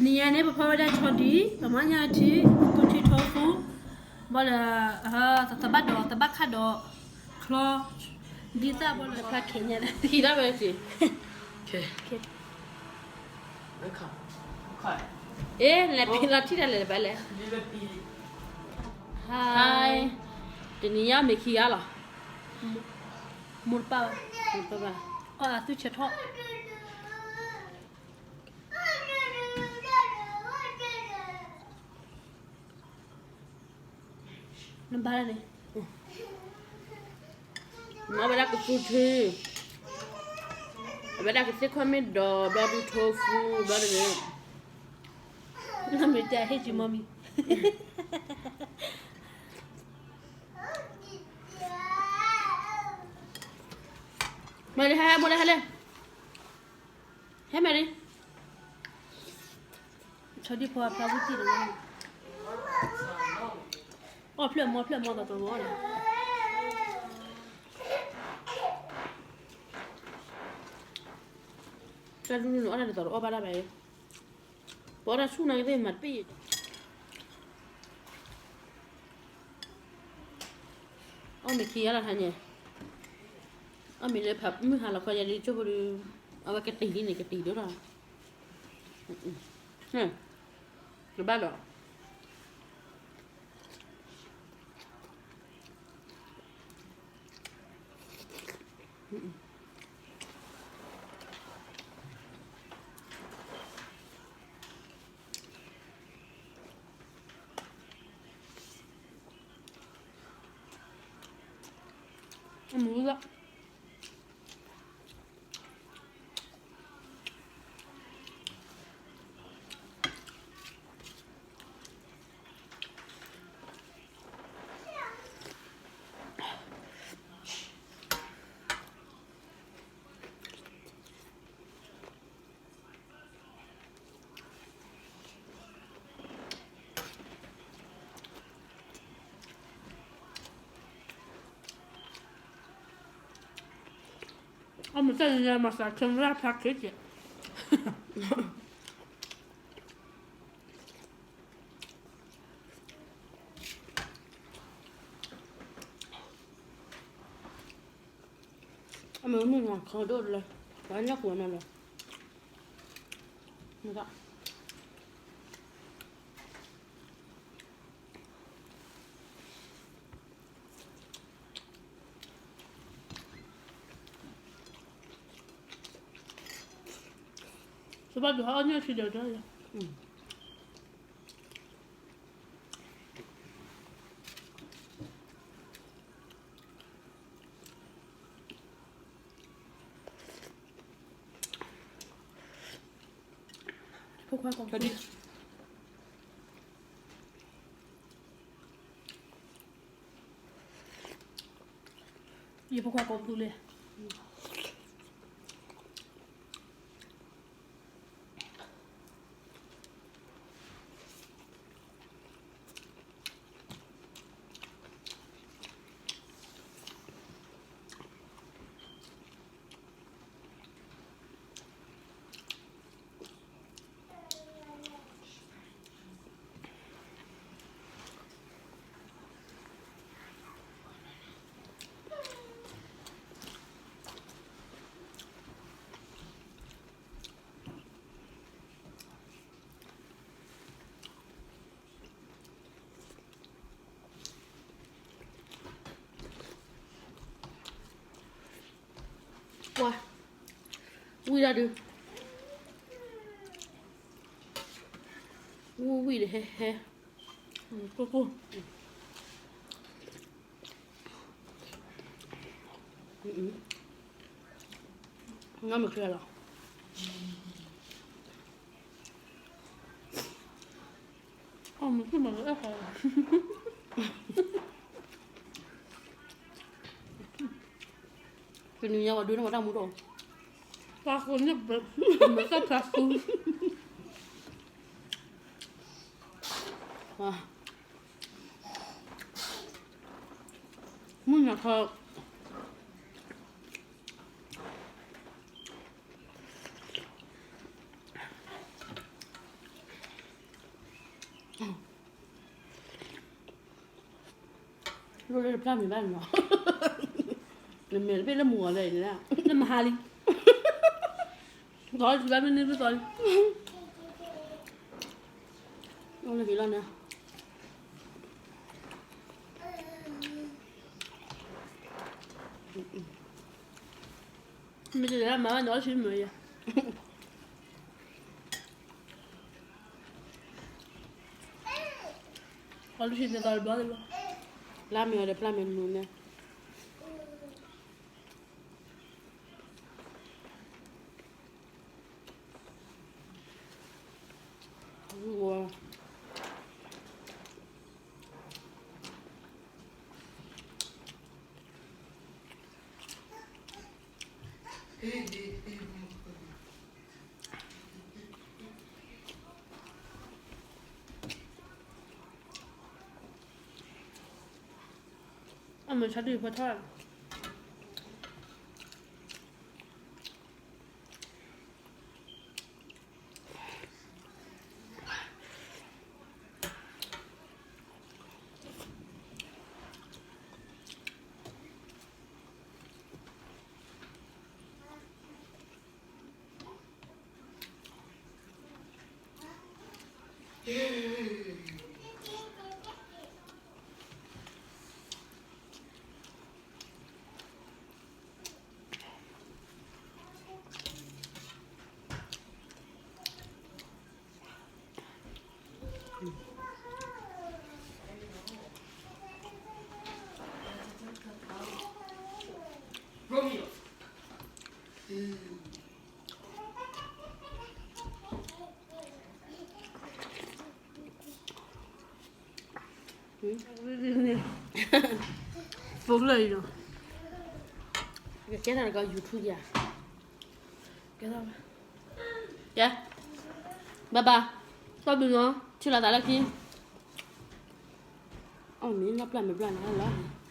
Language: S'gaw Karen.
နံၤညါန့ၣ် ပဖီဝဲဒၣ်ဆီဒံၣ်, ပမၤညၣ်ထံ, ကိထံထီဖူ, ဘၣ်ဒီး သဘၣ်ဒီး သဘၣ်ခၣ်ဒီး ချီ, ဒ်သၣ်ဘၣ်ဒီး ဖျါခဲညါလၢ ထံၣ်ဒၣ်ဝဲက့ၤ, အ့ လဲၤပံၤလီၤထံၣ်တၢ်လဲၤဘၣ်လဲၣ်, ဟါ, တနံၤညါမ့ၢ်ခံဂၤလီၤ, မိၢ်တပၢ်ဘၣ်, မိၢ်တပၢ်ဘၣ်, အီၣ်အသူၣ်ဆၢထီၣ် နဘၣ်န့ၣ်, မၤဝဲဒၣ်ကသူထံ, အဝဲဒၣ်ကသ့ၣ်ခီၣ်မ့ၢ်ဒီး ဘျီဒုးထိဖူ ဘျီတဂ့ၤ, နမ့ၢ်တဲဟ့ၣ်က့ၤမီၢ်မံၤ, မ့ၢ်လၢဟဲ ဟဲဘိလၢဟဲလဲၣ်, ဟဲမဲာ်လံ, ဆီဒံၣ်ဖိအဖျါဝံၣ်တံၢ်လီၤ, အီၣ်ဖျၢၣ်မီဖျၢၣ်မီသးသီမီန့ၣ်, တၢ်ဒူၣ်န့ၣ်အီၣ်တၢ်ဒ်သိးတအီၣ်ဘၣ်တၢ်ဘၣ်အံၤ, ပအီၣ်တၢ်ဆူၣ်နာ်က့သ့ၣ်မၤတပ့ၢ်ယဲၢ်, အီၣ်မ့ၢ်ခံဂၤလီၤဟါညါ, အီၣ်မ့ၢ်လၢဖးမုၢ်ဟါလီၤခီယဲၢ်ဒ်ကၠိဖိဒီး, အဝဲကတံၤလံန့ၣ် ကတံၤဒိၣ်ထီၣ်, တဘၣ်ဒီး အမုၢ်လီၤ အမ့ၢ်တၢ်ညါ မၤစၢ် camera ဖျါက့ၤကဲး အမ့ၢ်မုၢ်နၤခီဒိၣ်လၢ ပှၤညၣ်ပူၤနၤလီၤ မ့ၢ် စဘၣ်ဒုးဟးအီၣ်ညၣ်ဆံးဒီးဒီးယၤ ဖိခွါကိးပသူ ယဖိခွါကိးပသူလဲၣ် ပှၤ ဝံၣ်ဒၣ်ဒုး ဝံၣ်ဝံၣ်ဒီးဟဲဟဲ ကိၢ်ကိၢ် ငါမ့ၢ်ချ့လီၤ အမ့ၢ်ချ့မ့ၢ်လၢအဲၣ်ဃီ တနံၤညါဝဲဒုးန့ၢ်ဝဲတၢ်မူထီၣ် ဖျါဃုာ်န့ၣ် မ့ၢ်တၢ်ဖျါဃုာ် မုၢ်နၤခီ လိၣ်လၢတပျၢ်မ့ၤဘၣ်နီၤ, နမဲာ်တဘ့ၣ်လၢမူအီၤလဲၣ်, လၢမဟါလံ, သီလံဘၣ်မ့ၢ်န့ၢ်ဘ့ၣ်သီလံ, လၢဟံၣ်လီၤန့ၣ် မ့ၢ်တလဲၤမၤဘၣ်န့ၣ် အီၣ်ဆံမုာ်ယၤ, အီၣ်ဆံသီတဘျီတဘျီ, ပျၢ်မ့ၤအီၤဒီးပျၢ်မ့ၤနူၤန့ၣ် အမ့ၢ်ဆါဒုးဖီထီၣ် ဖိလၢာ်လီၤ, ကကဲထီၣ်တကီ YouTube ယၤ, ကဲ, bye bye, တၢ်ဘျုးနီၤ, ထံၣ်လိာ်သးလၢခံ, အီၣ်မ့ၤနီၤ ပျၢ်မ့ၤပျၢ်န့ၣ်လီၤ.